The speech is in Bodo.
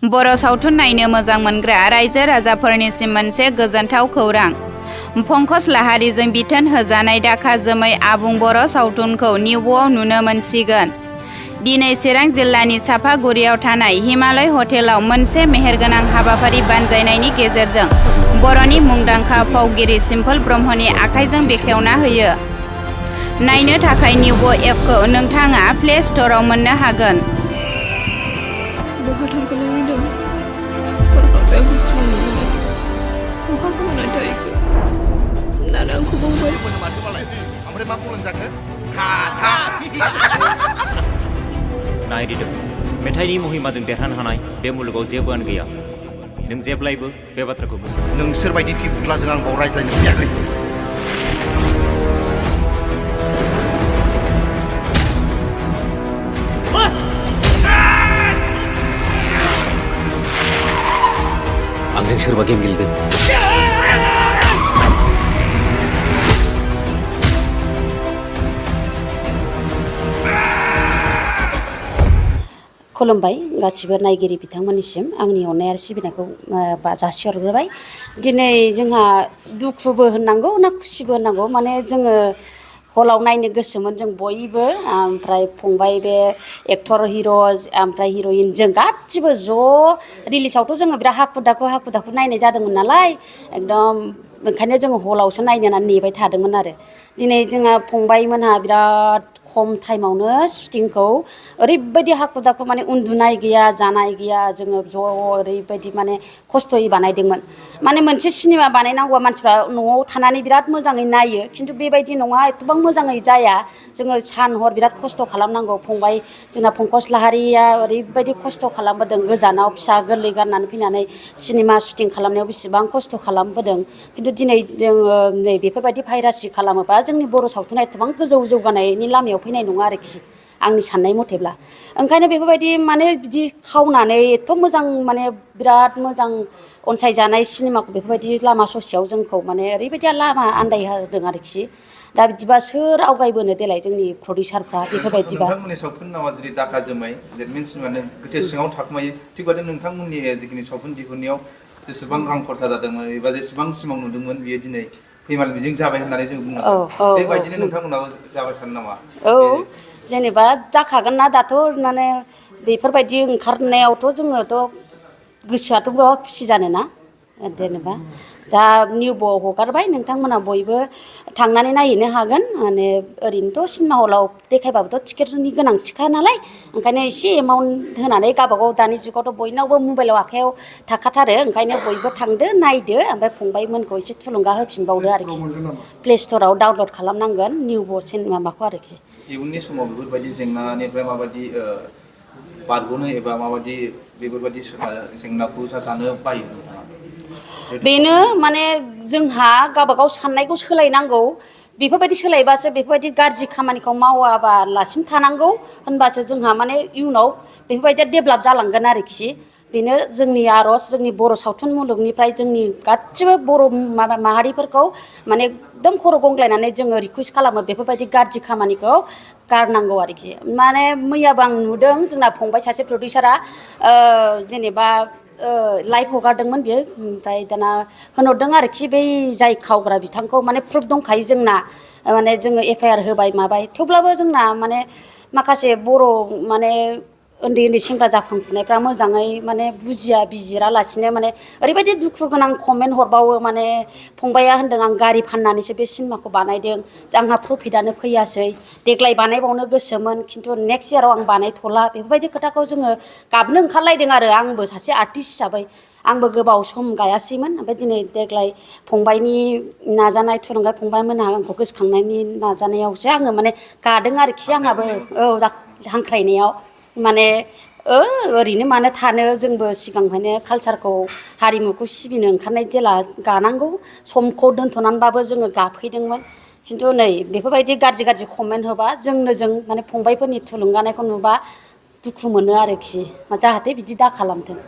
बर' सावथुन नायनो मोजां मोनग्रा रायजो राजाफोरनिसिम मोनसे गोजोनथाव खौरां। पंकज लाहारीजों बिथोन होजानाय दाखा जोमै आबुं बर' सावथुनखौ निउब'आव नुनो मोनसिगोन। दिनै चिरां जिल्लानि सापागुरियाव थानाय हिमालय हटेलाव मोनसे मेहेरगोनां हाबाफारि बानजायनायनि गेजेरजों बर'नि मुंदांखा फावगिरि सिम्पोल ब्रह्मनि आखाइजों बेखेवना होयो। नायनो थाखाय निउब' एपखौ नोंथाङा प्ले स्ट'राव मोननो हागोन। बहा थांखो नों मिदों? हरखाबै आंखौ सिमां नुदों। बहा गोमानानै थाहैखो? नाना आंखौ बावबाय? ओमफ्राय मा बुंलांजाखो? नायरिदों मेथाइनि महिमाजों देरहानो हानाय बे मुलुगाव जेबोआनो गैया। नों जेब्लायबो बे बाथ्राखौ बुं। नोंसोर बायदि टिफुलाजों आं बाव रायज्लायनो फैयाखै। आंजों सोरबा गेम गेलेदों। खुलुमबाय गासिबो नायगिरि बिथांमोननिसिम आंनि अननाय आरो सिबिनायखौ जासिहरग्रोबाय। दिनै जोंहा दुखुबो होननांगौ ना खुसिबो होननांगौ, माने जोङो हलाव नायनो गोसोमोन जों बयबो, ओमफ्राय फंबाय बे एक्टर हिर' ओमफ्राय हिर'इन जों गासिबो ज' रिलिसावथ' जोङो बिराद हाखु दाखु नायनाय जादोंमोन नालाय, एकदम ओंखायनो जोङो हलावसो नायनो होननानै नेबाय थादोंमोन आरो। दिनै जोंहा फंबायमोनहा बिराद खम टाइमावनो शुटिंखौ ओरैबायदि हाखु दाखु माने उन्दुनाय गैया जानाय गैया, जोङो ज' ओरैबायदि माने खस्थ'यै बानायदोंमोन। माने मोनसे सिनेमा बानायनांगौआ मानसिफ्रा न'आव थानानै बिराद मोजाङै नायो, खिन्थु बेबायदि नङा, एथबां मोजाङै जाया। जोङो सान हर बिराद खस्थ' खालामनांगौ। फंबाय जोंना पंकज लाहारीया ओरैबायदि खस्थ' खालामबोदों, गोजानाव फिसा गोरलै गारनानै फैनानै सिनेमा शुटिं खालामनायाव बेसेबां खस्थ' खालामबोदों। खिन्थु दिनै जोङो नै बेफोरबायदि भाइरासि खालामोबा जोंनि बर' सावथुना एथबां गोजौ जौगानायनि लामायाव फैनाय नङा आरोखि, आंनि साननाय मथेब्ला। ओंखायनो बेफोरबायदि माने बिदि खावनानै एथ' मोजां माने बिराद मोजां अनसायजानाय सिनेमाखौ बेफोरबायदि लामा ससेयाव जोंखौ माने ओरैबायदि लामा आन्दायहोदों आरोखि। दा बिदिबा सोर आवगायबोनो देलाय जोंनि प्रडिउसारफ्रा बेफोरबायदिबा। नोंथांमोननि सावथुन नामा जुदि दाखा जोमै देट मिन्स माने गोसो सिङाव थाखुमायो, थिग बादि नोंथांमोननि जिखिनि सावथुन दिहुननायाव जेसेबां रां खरसा जादोंमोन एबा जेसेबां सिमां नुदोंमोन बियो दिनै फैमाल मिजिं जाबाय होननानै जों बुंनांगोन। बेबायदिनो नोंथांमोनाबो जाबाय सानो नामा? औ जेनेबा जाखागोन ना दाथ' माने बेफोरबायदि ओंखारनायावथ' जोङोथ' गोसोआथ' बिराद खुसि जानोना। जेनेबा दा निउब'आव हगारबाय, नोंथांमोना बयबो थांनानै नायहैनो हागोन। माने ओरैनोथ' सिनेमा हलाव देखायबाबोथ' टिकेटनि गोनांथिखा नालाय, ओंखायनो एसे एमाउन्ट होनानै गावबागाव दानि जुगावथ' बयनावबो मबाइलाव आखाइयाव थाखाथारो, ओंखायनो बयबो थांदो नायदो, ओमफ्राय फंबायमोनखौ एसे थुलुंगा होफिनबावदो आरोखि। प्ले स्ट'राव डाउनलड खालामनांगोन निउब' सिनेमा माबाखौ आरोखि। इयुननि समाव बेफोरबायदि जेंनानिफ्राय माबायदि बारग'नो एबा माबायदि बेफोरबायदि जेंनाखौ जानो बायो नोंथाङा? बेनो माने जोंहा गावबागाव साननायखौ सोलायनांगौ। बेफोरबायदि सोलायबासो बेफोरबायदि गाज्रि खामानिखौ मावाबालासिनो थानांगौ, होनबासो जोंहा माने इयुनाव बेफोरबायदिया डेभेलप जालांगोन आरोखि। बेनो जोंनि आर'ज, जोंनि बर' सावथुन मुलुगनिफ्राय जोंनि गासिबो बर' माहारिफोरखौ माने एकदम खर' गंग्लायनानै जोङो रिकुवेस्ट खालामो बेफोरबायदि गाज्रि खामानिखौ गारनांगौ आरोखि। माने मैयाबो आं नुदों जोंना फंबाय सासे प्रडिउसारा जेनेबा लाइभ हगारदोंमोन बियो, ओमफ्राय दाना होनहरदों आरोखि बै जाय खावग्रा बिथांखौ, माने प्रुफ दंखायो जोंना, माने जोङो एफआइआर होबाय माबाय, थेवब्लाबो जोंना माने माखासे बर' माने उन्दै उन्दै सेंग्रा जाखांफुनायफ्रा मोजाङै माने बुजिया बिजिरालासिनो माने ओरैबायदि दुखु गोनां कमेन्ट हरबावो। माने फंबाया होनदों आं गारि फाननानैसो बे सिनेमाखौ बानायदों, आंहा प्रफिटआनो फैयासै, देग्लाय बानायबावनो गोसोमोन खिन्थु नेक्स्ट इयाराव आं बानायथ'ला, बेफोरबायदि खोथाखौ जोङो गाबनो ओंखारलायदों आरो। आंबो सासे आर्टिस्ट हिसाबै आंबो गोबाव सम गायासैमोन, ओमफ्राय दिनै देग्लाय फंबायनि नाजानाय थुलुंगा, फंबायमोनहा आंखौ गोसोखांनायनि नाजानायावसो आङो माने गादों आरोखि। आंहाबो हांख्रायनायाव माने ओरैनो मानो थानो, जोंबो सिगांनिफ्रायनो कालसारखौ हारिमुखौ सिबिनो ओंखारनाय जेला गानांगौ, समखौ दोनथ'नानैबाबो जोङो गाफैदोंमोन। खिन्थु नै बेफोरबायदि गाज्रि गाज्रि कमेन्ट होबा जों माने फंबायफोरनि थुलुंगानायखौ नुबा दुखु मोनो आरोखि, जाहाथे बिदि दा खालामथों।